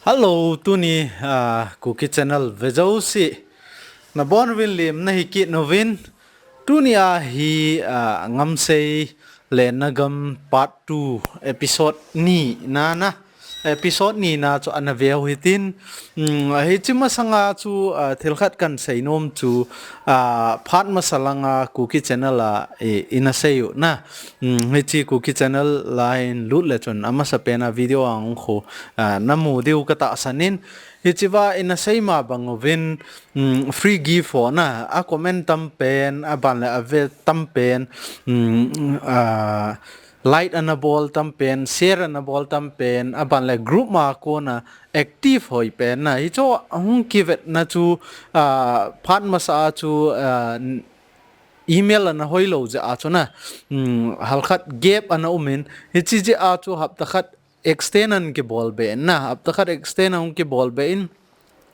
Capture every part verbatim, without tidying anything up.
Hello, tuni, ah, Kuki Channel vejouse nabonuvin lim nahi kit uvin. Tuni a hi, ah, Ngamsei le Nagam part two episode ni na na. Episode ni na chu ana veu hitin. Hmm, hiche masanga chu, ah, thil khat kan seinom chu, ah, phat masa langa Kuki Channel a, eh, ina sei u na. Hmm, hiche Kuki Channel a hin lut le chun amasa pen a video a hung khu, ah, namu diu katahsan in. Hiche va ina sei ma bang uvin, hmm, free gift ho na, a comment tam pen, aban le ave tam pen, hmm, ah, like ana bol tam pen, share ana bol tam pen, aban le group ma kona active hoi pen na. Hicho hung kivetna chu, ah, phat masa a chu, ah, email ana hoi lou jeh a chu na, hmm, halkhat gap ana um in, hiche jeh a chu hapta khat extend ana kibol be in na, hapta khat extend ahung kibol be in,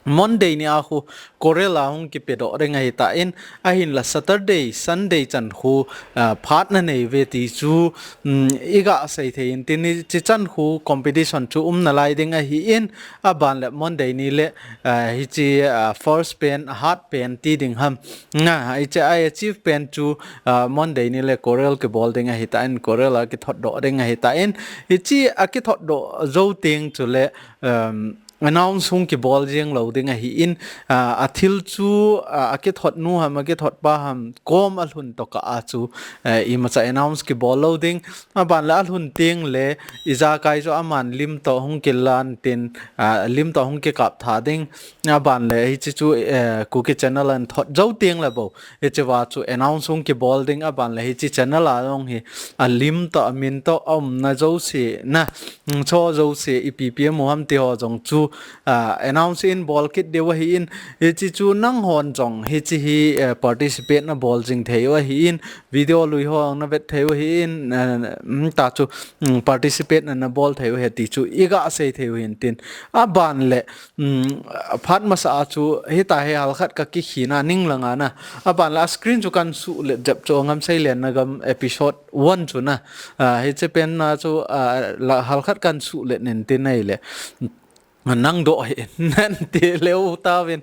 Monday ni a khu Coral a hung kipedoh ding ahitan, ahinla Saturday, Sunday chan khu, ah, phat nanei uve ti chu, um, iga sei thei in tin, hiche chan khu competition chu um nalai ding ahin, aban le Monday ni le, ah, hiche, ah, first pen, half pen ti ding ham. Na, hiche a achieve pen chu, ah, Monday ni le Coral kibol ding ahitan, Coral a kithot doh ding ahitan, hiche a kithot doh jou teng chule, um, announce hung kibol jeng lou ding ahin, ah, a thil chu, ah, a kithot nu ham, a kithot pa ham, kom alhun tokah a chu, eh, imacha announce kibol lou ding. Aban le alhun teng le, ijakai chu aman lim toh hung kilan tin, ah, lim toh hung kikap tha ding. Aban le hiche chu, eh, Kuki Channel a thot jou teng le bou. Hiche va chu announce hung kibol ding, aban le hiche channel a jong hi alim toh, amin toh, aumna jouse na, mm, cho jouse ipi ipi amu ham ti ho jong chu, ah, announce in bol kit diu ahin, hiche chu nanghon jong hiche hi, eh, participate nabol jing thei u ahin, video lui ho jong navet thei u ahin, eh, mm, ta chu, mm, participate na nabol thei u ahi ti chu iga sei thei u ahin tin, aban le Um, phat masa a chu, hitia hi halkhat ka kikhina ning langa na. Aban la screen chu kan suh let jep chu, Ngamsei le Nagam episode one chu na. Ah, hiche pen na chu, ah, la, halkhat kan suh let nin tin ahile. Nang doh hi, nan ti leu tauvin.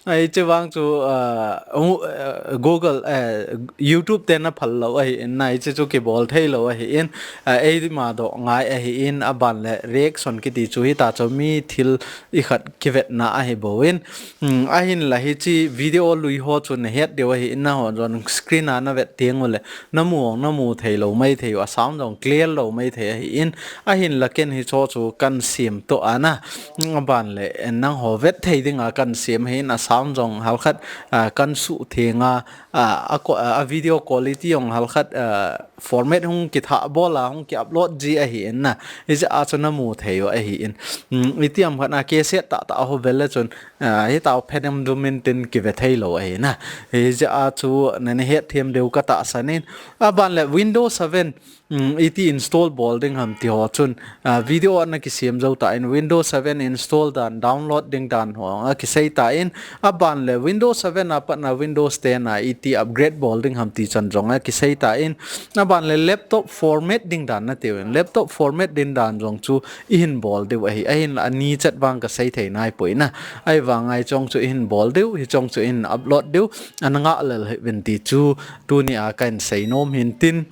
Hiche vang chu, ah, u, ah, Google, eh, YouTube te na phal lou ahin na, hiche chu kibol thei lou ahin, ah, eima doh ngai ahin, aban le reaction kiti chu hita chu mi thil ikhat kivetna ahi bou in. Hmm, ahinla hiche video lui ho chu na het diu ahin, nahon jong screen a na vet teng ule, na mu jong na mu thei lou mai thei u, a sound jong clear lou mai thei ahin, ahinla ken hicho chu kan sem toh ana, hmm, aban le, eh, nangho vet thei dinga kan sem ahin, a sound jong halkhat, ah, kan suh theng a, ah, a ko-, ah, a video quality jong halkhat, ah, format hung kithah bol a, hung ki upload ji ahin na. Hijeh a chu na mu thei u ahin. Hmm, iti ham khat na cassette tah tah ho vel le chun, ah, hita u phenem dum in tin kive thei lou ahi na. Hijeh a chu na, na het them diu ka tahsan in. Aban le Windows seven, hmm, iti install bol ding ham ti ho chun, ah, video a na kisem jou tan Windows seven install dan, download ding dan ho a kisei tan, aban le Windows seven a pat na Windows ten a iti upgrade bol ding ham ti chan jong a kisei tan, aban le laptop format ding dan na tiu in, laptop format ding dan jong chu ihin bol diu ahi, ahinla ani chet vang ka sei thei nai poi na, ahivang a hichong chu ihin bol diu, hichong chu ihin upload diu, ana ngah lel hih uvin ti chu tuni a kan sei nom hin tin.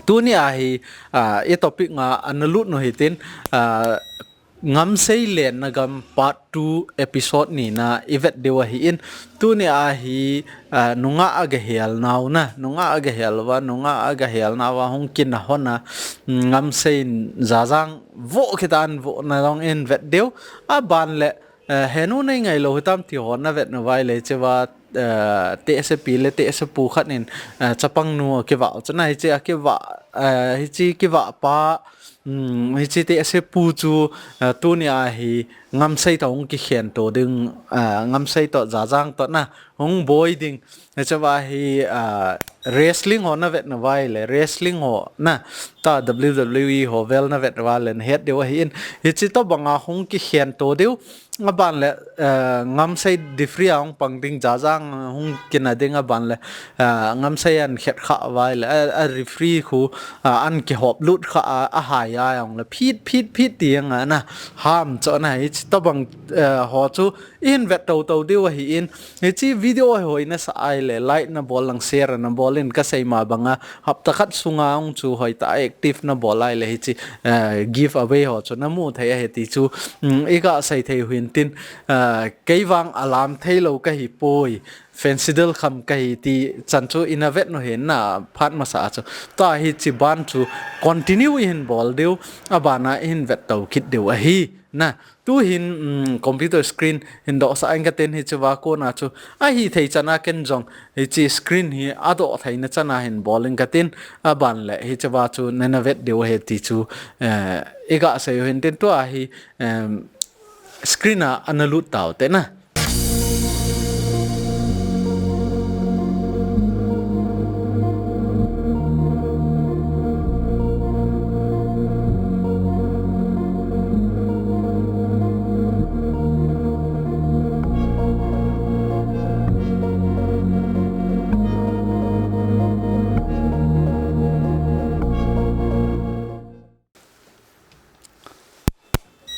Tuni a hi, ah, i topic nga ana lut u hitin, ah, Ngamsei le Nagam part two episode ni na i vet diu ahin. Tuni a hi, ah, nungah a gahel nau na, nungah a gahel uva, nungah a gahel nau va hung kina hon a, Ngamsei in Jajang vo kitan vo na jong in vet diu, aban le, eh, henu nei ngai lou hitam ti ho na vet u vai le che va, eh, tehse pi le tehse pu khat in, eh, chapang nu kivah u chu na hiche a kivah, eh, hiche kivah pa, um, hiche tehse pu chu, eh, tuni a hi Ngamsei toh hung kikhen to ding, eh, Ngamsei toh Jajang toh na hung boi ding. Hiche va hi, eh, wrestling ho na vet na vai le, wrestling ho na, ta W W E ho vel na vet na vai le, na het diu ahi in, hichi to banga hung kikhen to diu, aban le, eh, ngamsei referee a hung pang ding, Jajang hung kina ding aban le, eh, ngamsei an khet kha vai le, a, a referee khu, ah, an kihop lut kha a, a hai a ong le, phit, phit, phit ti anga na, ham cho na, hichi to bang, eh, ho chu, in vet to to diu ahi in, hichi video hi hoi na sa ai le, like na bol lang, share na bol in ka sei ma banga, hapta khat sunga ong chu hoi ta active na bol ai le hichi, eh, giveaway ho chu na mu thei ahi ti chu, mm, i ga sei thei u hin tin, eh, kei vang alam thei lo ka hi poi, Fancy Del Kham ka hi ti chan chu i na vet nu hin na phat masa chu. Ta hichi ban chu continue i hin bol diu, abana i hin vet to kit diu ahi na. Tu hin, mm, computer screen hin doh sa ing ka tin hichi va kona chu. Ahi thei chana ken jong hichi screen hi a doh thei na chana hin bol ing ka tin aban le hichi va chu na na vet diu ahi ti chu, eh, i ga sei u hin tin tua hi, em, screen a ana lut tau te na.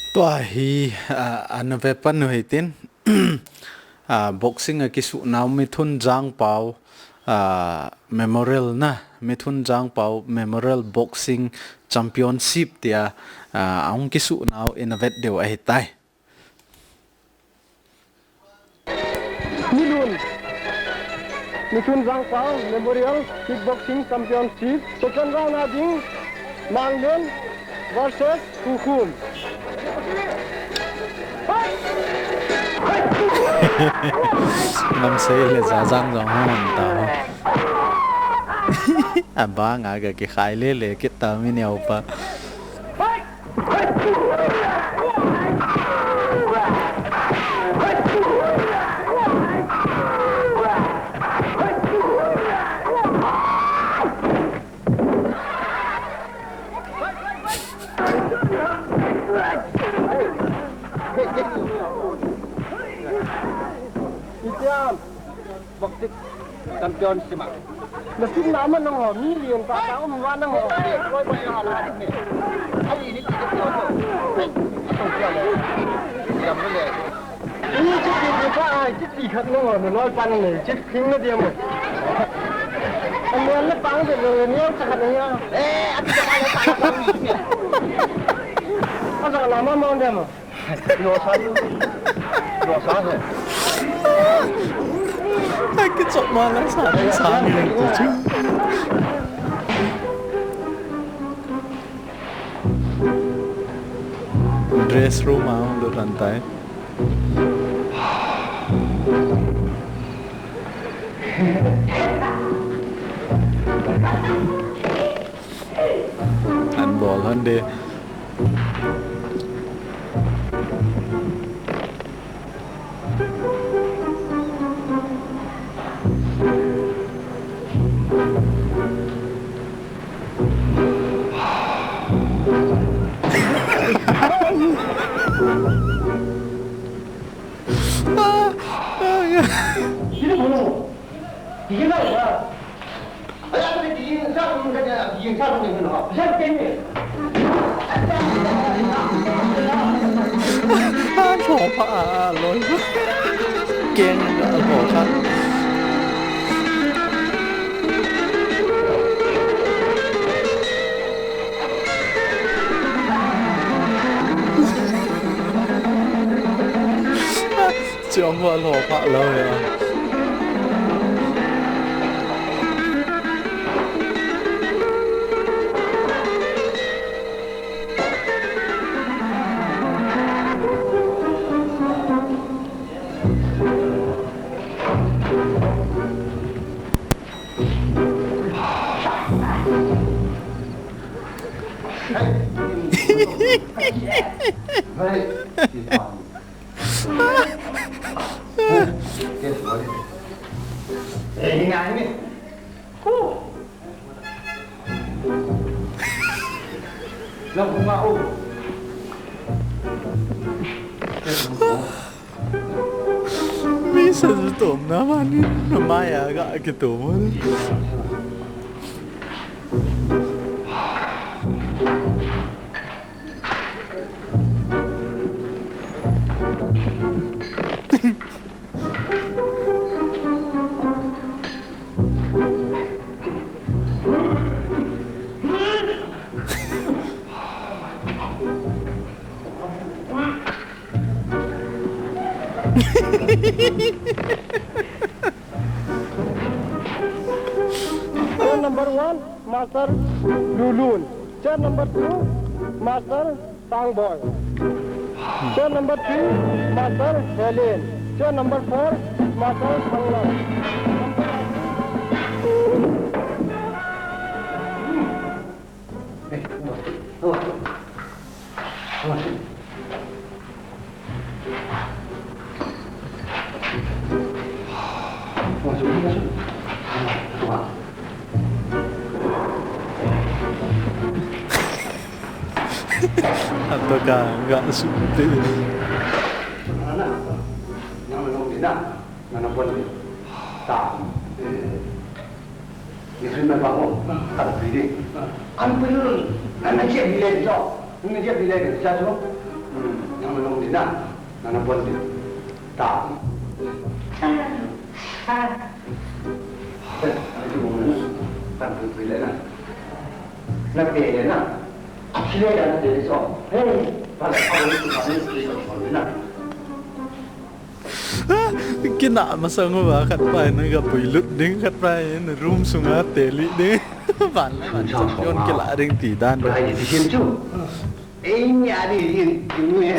Tua hi, ah, ana ve pan u hitin, ah, boxing a kisuhnau Mithun Jangpao, ah, Memorial na, Mithun Jangpao Memorial Boxing Championship tia, ah, ahung kisuhnau i na vet diu ahi tai. Milun. Mithun Jangpao Memorial Kickboxing Championship. Second round a ding, Manglen versus Kukum. Ngamsei le Jajang jong hung ta ho. Abang a ga kikhai le le kit ta mi neo pa. Itiam. Boxing Championship a. Na sim na man nang ho, mi lian ta ta um va nang ho. Loi pa ya la ni. Ai ni ti ti ho. Ai, a tong sia le. Jam le. Ni ti ti ti pa ai, ti ti khat nang ho, na loi pa nang le, ti king na diam. An le pang de le, ni ang sa khat nang ya. Eh, a ti pa le pa la pa ni. A sa la ma ma diam. Lo sa. Lo sa he. Ai, kichop ma la sa, sa ni tu chu. Dress room a hung lut tan tai. An bol hon de. A, lhou pha a, a loi. Keng a lhou pha. Chiang va lhou pha lou ya. Mi sa ju tom na ma ni na ma ya ga ki tom. Chair number one, Master Lulun. Chair number two, Master Tangboi. Chair number three, Master Helen. Chair number four, Master Sangla. Atoka ga sute. Nana, nana nong dina, nana bon dina. Ta. Ni sui ma ba ho, ka da pui de. An pui lu, an na che bi le jo. Ni che bi le jo, ja jo. Hmm, nang na long de na, nang na bon de. Ta. Kan pui pui le na. Na pe le na. A chi le na de jo. Hey, ba la ka ni su ba ni su de na. Kina masang uva khat pa in ga puilut ding, khat pa in room sunga teli ding. Van le van champion kila ding ti dan. Bai di sim chu. Ei nya di yin tu ne.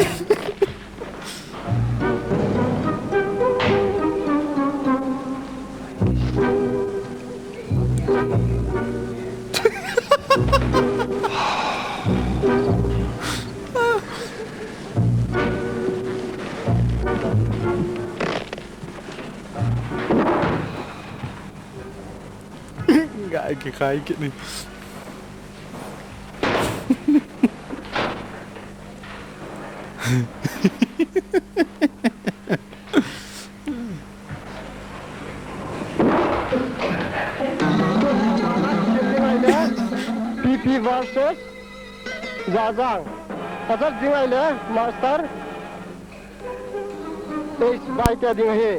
Ngai kikhai kit ni. P P versus Jajang. Ajat jing ahile, master. Ace vai te ding ahi.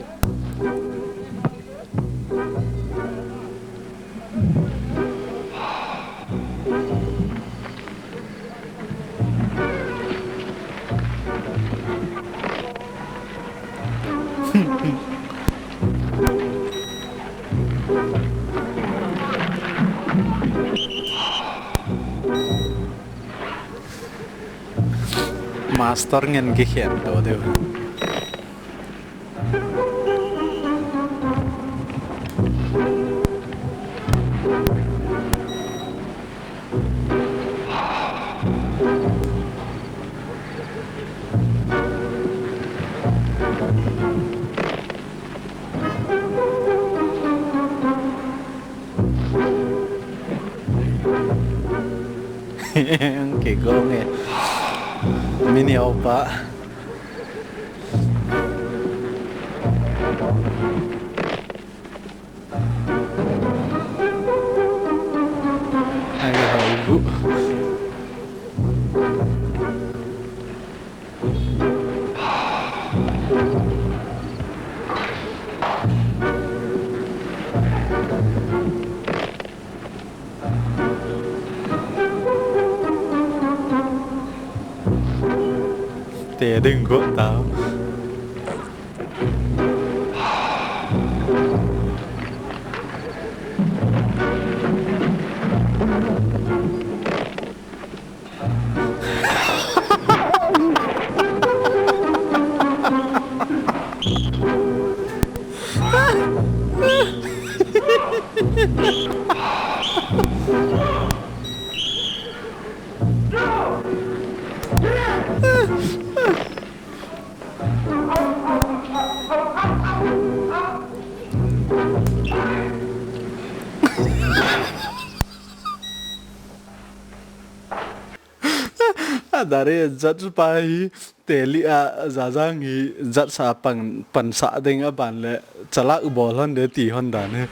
Master ngen kikhen to deu. Kigong e. Mini opa. Ai, haibu. Te ding ko tao. Dare judge pa hi teli a jajang hi judge a pan, pansah ding a ban le chalak bol hon de ti hon dan hi.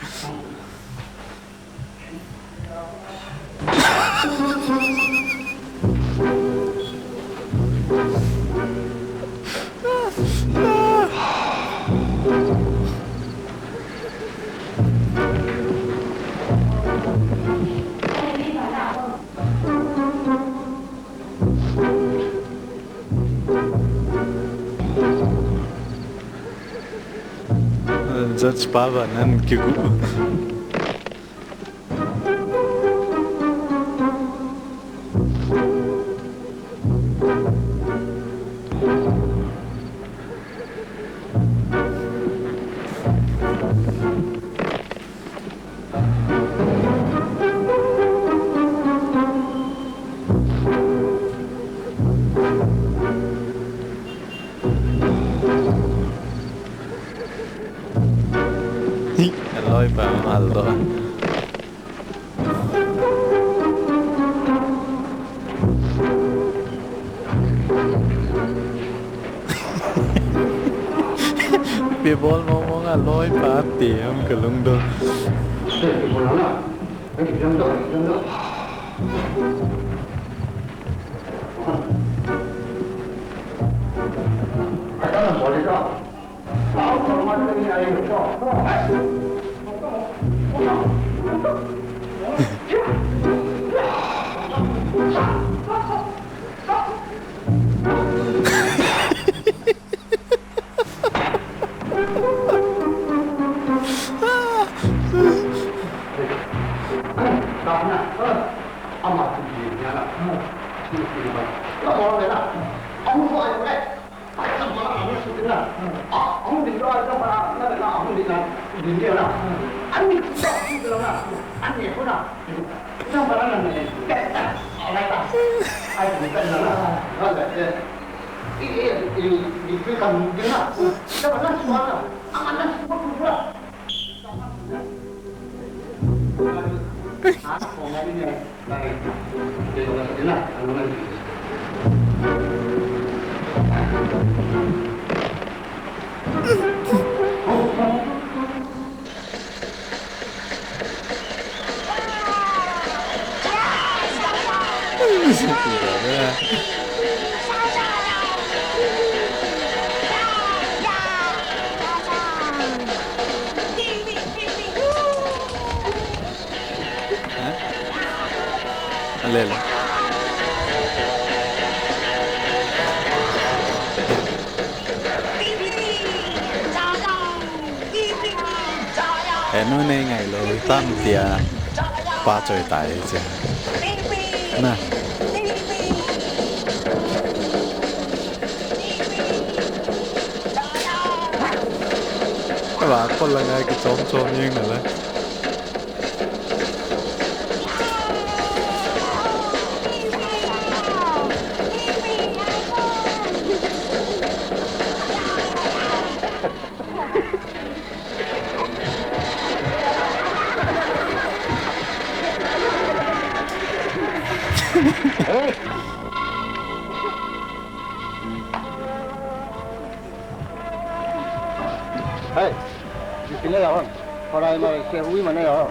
Judge pa vang nan kigu. Hi, aloi pa mal do. Pe bol mong mong a loi pa ti am ka lung do. Hah? Alele. Enu nei ngailou tam tia pa choi tai che. Na. Ba ko la ngai ki chom chom yeng na la. Hey, di sini ya, Ron. Para ima se ui mana ya.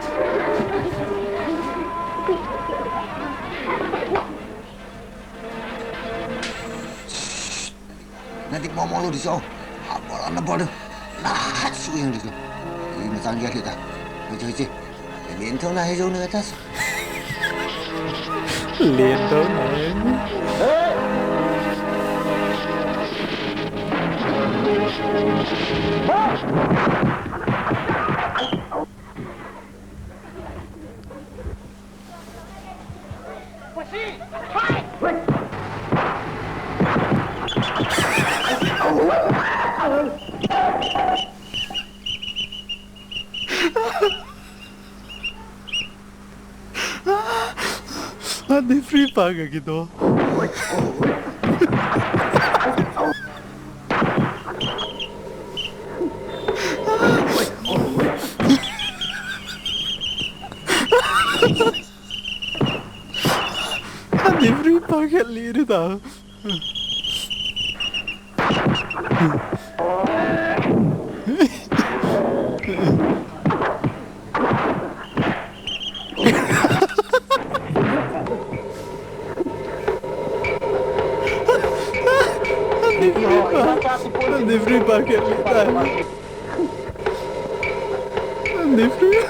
Na dik mo mo lo di so. Ha, bola na bola. Na hat su yang di so. Ini macam dia kita. Hei, hei, hei. Lien thou na hei jou na ta. Lien thou na. Adi free pa ka kito. Adi free pa ka li ri ta. Debris pa, debris pa ke lita hai. Debris.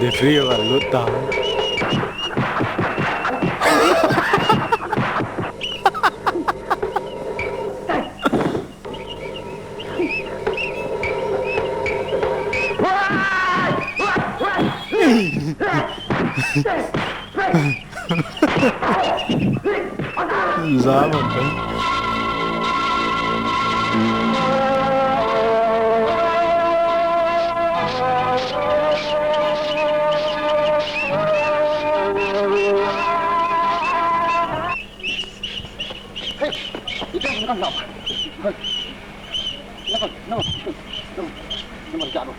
Debris va lut ta. Za man ta. Hey, ita kan na. Hey. Napa, napa, napa, napa, napa.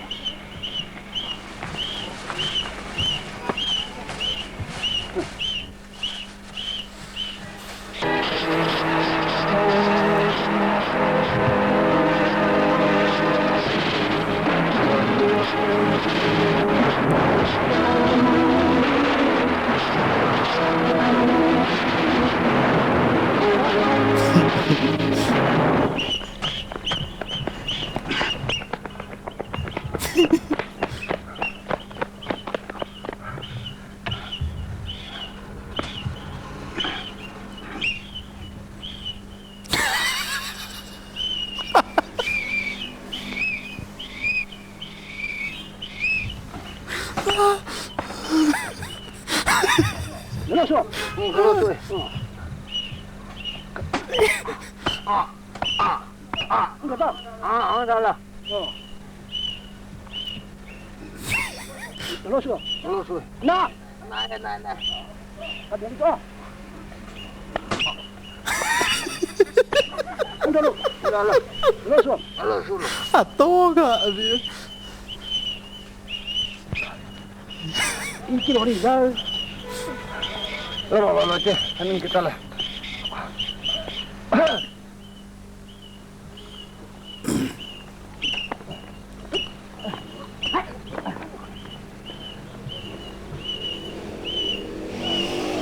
Hello, sir. Hmm, hello, sir. Hmm. Ah, ah, ah. Ang gata. Ah, ang gata. Oh. Hello, sir. Hello, sir. Na. Na, na, na, na. Ka ding to. Ang dalo. Hello, sir. Hello, sir. Atoga, abi. Inki lori jal. Lo, lo, lo, lo, che. Aning kita la.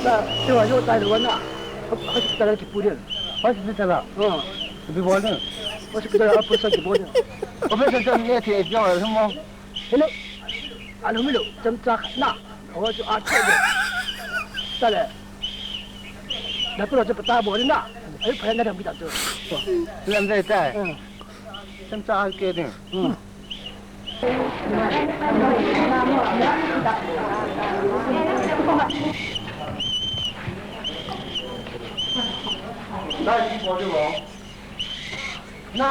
Na, te wa yo tai lo na. Hospital ki pu de. Hospital la. Ha. Bi bol de. Hospital a pu sa ki bol de. Operation ne te jo mo. Hello. Alo, milo, chemcha khat na. Awa chu a che de. Tale. Na pura chu pata bo na. Ai, pha na dam kita chu. Lam dai tai. Hmm. Chemcha a ke de. Hmm. Dai, ki bo de bo. Na.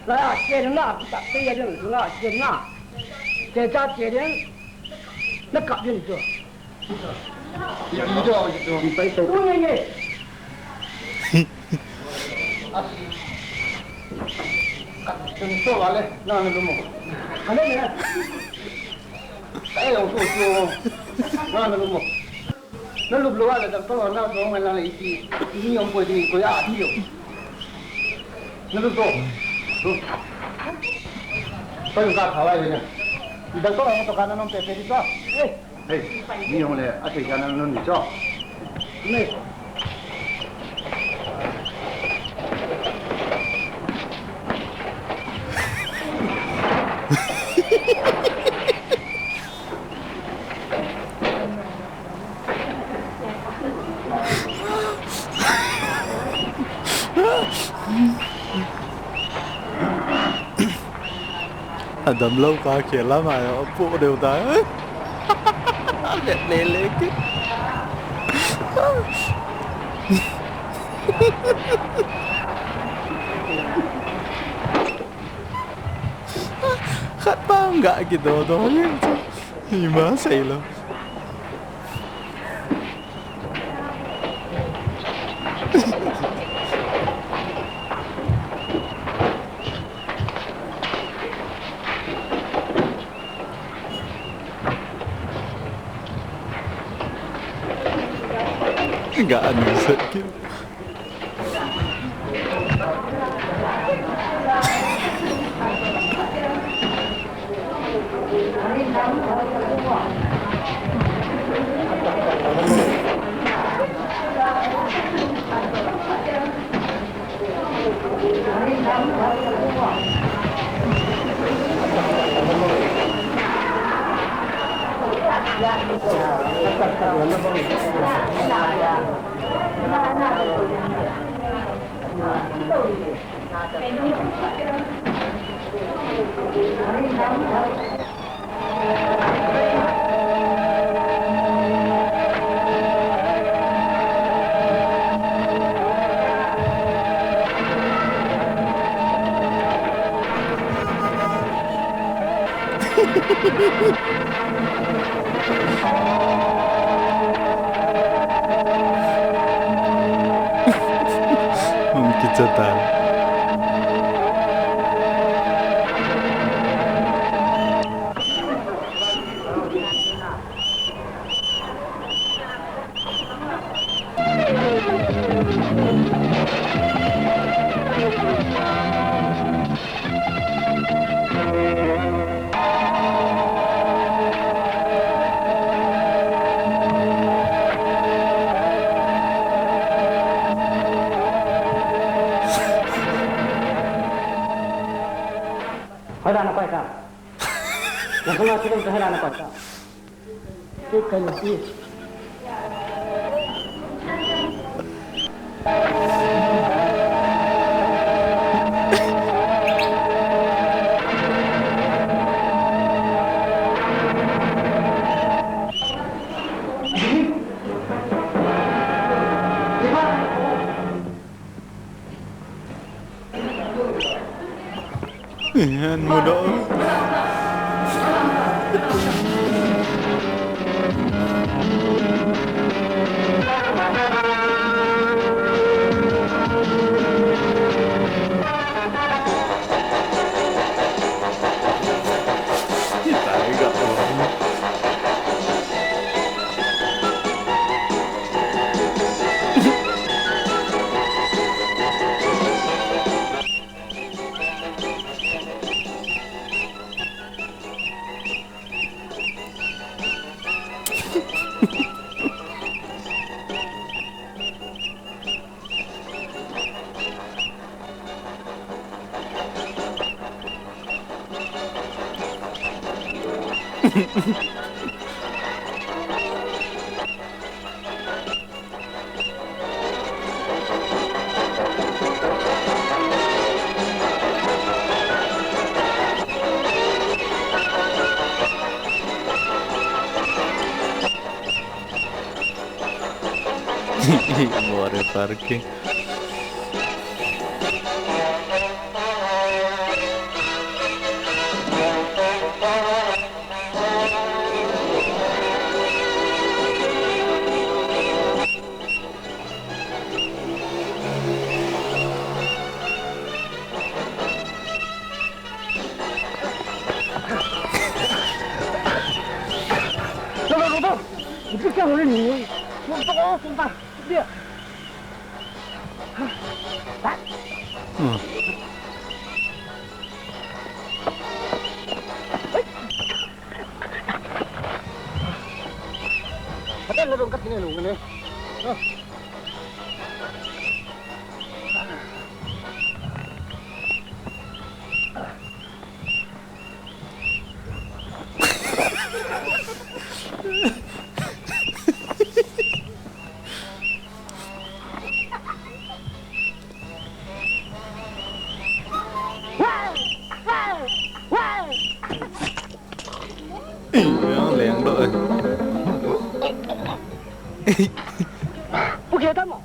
La ya, che na, ta te ya de na, che na. Che cha che de. Na ka de to. Ye, ye, ye, ye. Ni pai to. Tu ye ye. Chen to va le, na na lu mo. Ka le ne. Ai, yo, so, so. Na na lu mo. Na lup lou a le, doctor na dong na le iti, ni ong koi ti koi a ti yo. Na lup to. To. Koi ka kha wai le. Doctor na to ka na nom pe pe ti to. Eh. Hey, ni ong le, a te ka na nom ni to. Nei. Adam lou ka khel a mai, a pu deu ta. Let le le ki. Khat bang ga kidodo jeng chu. Ima seilou. Ga anung sat kit. Hung kicha tan. Hoidan a koi ta? Nasama kilim ta hoidan a koi ta? An mudoh. Water park. Ih, yang leng doh, eh. Pu khe ta mo.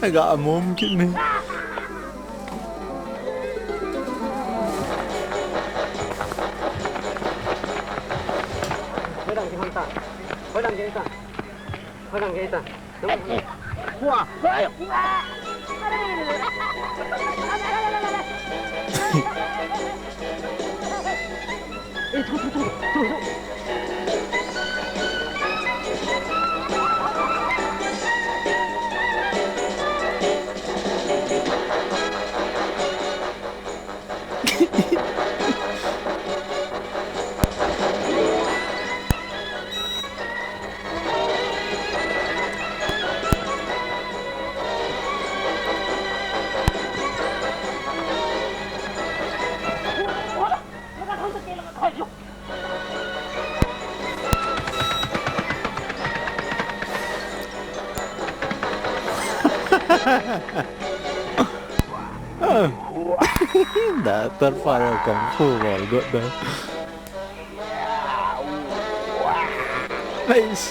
Aga mom kit ni. Hoi dang kit ta. Hoi dang kit ta. Hoi dang kit ta. That fire kung fu ball got there. Nice.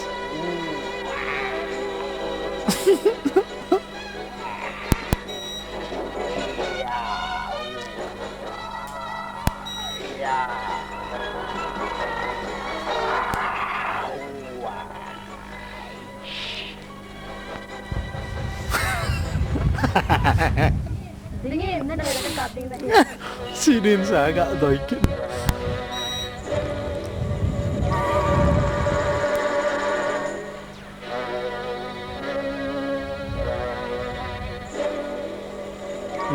Sinin sa ka doi kit.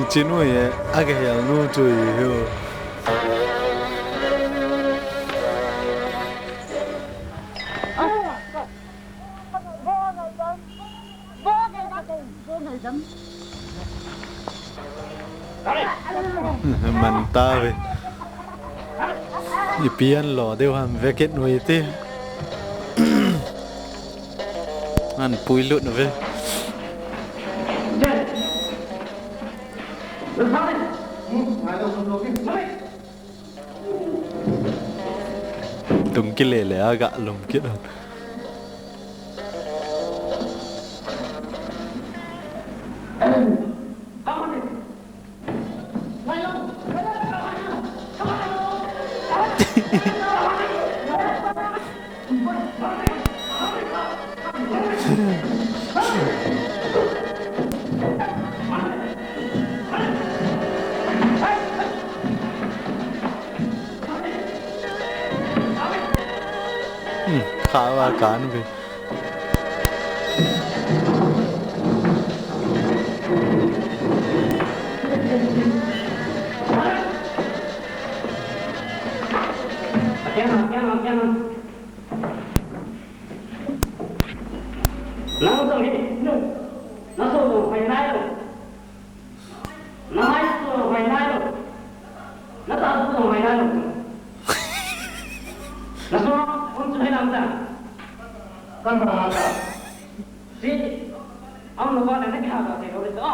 Ichinu ye, aga hel nu chu i hiu. Manta ve. Ipi an lo deu ham vekit nu iti. An puilut nu ve. Tung kile le aga lum kit. Hmm, kha va kan ve. Nang jong hi, na so jong hoi nai lo. Na hai so jong hoi nai lo. Na ta so jong hoi nai lo. Na so, um chu hoi lang ta. Kan ba ta. Si, um lo ba na na ka ba te lo le to.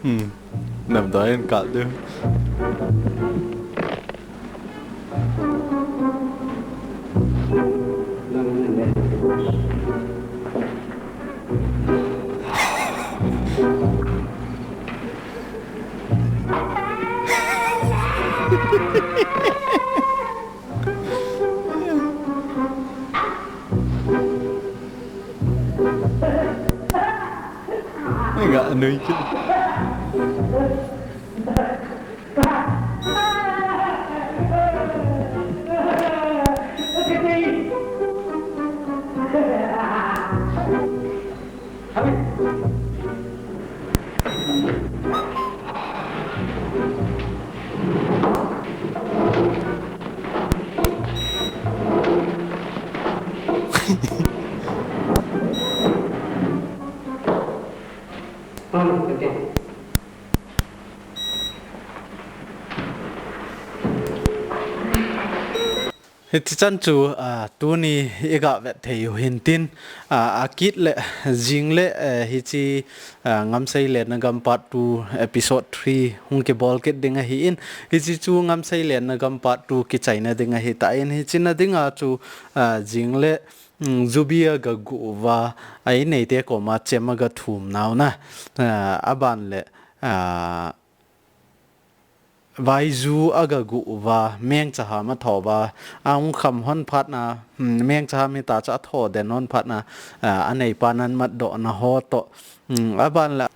Hmm. Nam dai en kal de. Nga nui kit. Hichi chan chu, ah, tuni i ga vet thei u hin tin, ah, a kit le, jing le, eh, hichi, ah, Ngamsei le Nagam part two episode three hung kibol kit ding ahi in, hichi chu Ngamsei le Nagam part two kichaina ding ahi ta in, hichi na ding a chu, ah, jing le, mm, Zubi a ga gu uva, a inneite koma chem a ga thum nau na, ah, a ban le, ah, Vaiju a ga gu uva, Mengchaham a tho uva, a hung kham hon phat na, hmm, Mengchaham hi ta cha a tho den hon phat na, ah, a neipa nan mat doh na ho to, hmm, a ban la,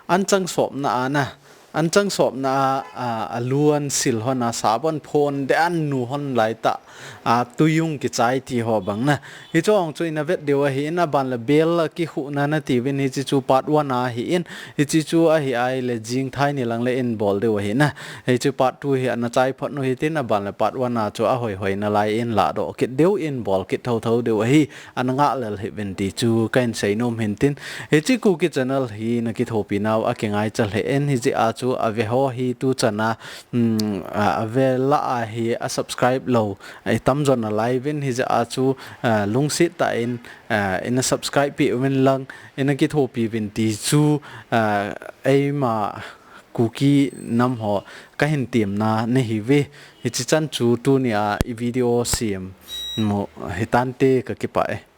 an chang sop na a na, an chang sop na a, a, a lu an sil hon a, sap an phon de an nu hon lai ta, a, tui hung kichai ti ho bang na. Hichu ong chu ina vet diu ahi in a ban la bel a kihuna na ti vin hichi chu part one ahi in, hichi chu ahi ai le jing thai ni lang le in bol diu ahi na. Hichu part two hi ana chai phot nu hi tin a ban la part one a chu a hoi hoi na lai in la doh kit diu in bol kit tho tho diu ahi, ana ngah lel hi vin ti chu ka in sei nom hin tin. Hichi Kuki channel hi na kithopi nau a kingai cha le in hichi a chu a ve ho hi tu chan a, um, a, a ve la a hi a subscribe lo, a i tam jon a lai vin hichi a chu, ah, lungsit ta in, ah, ina subscribe pi uvin lang, ina kithopi vin ti chu, ah, eima Kuki nam ho ka hin tim na na hi ve. Hichi chan chu tuni a i video sim mu hi tan te ka kipa e.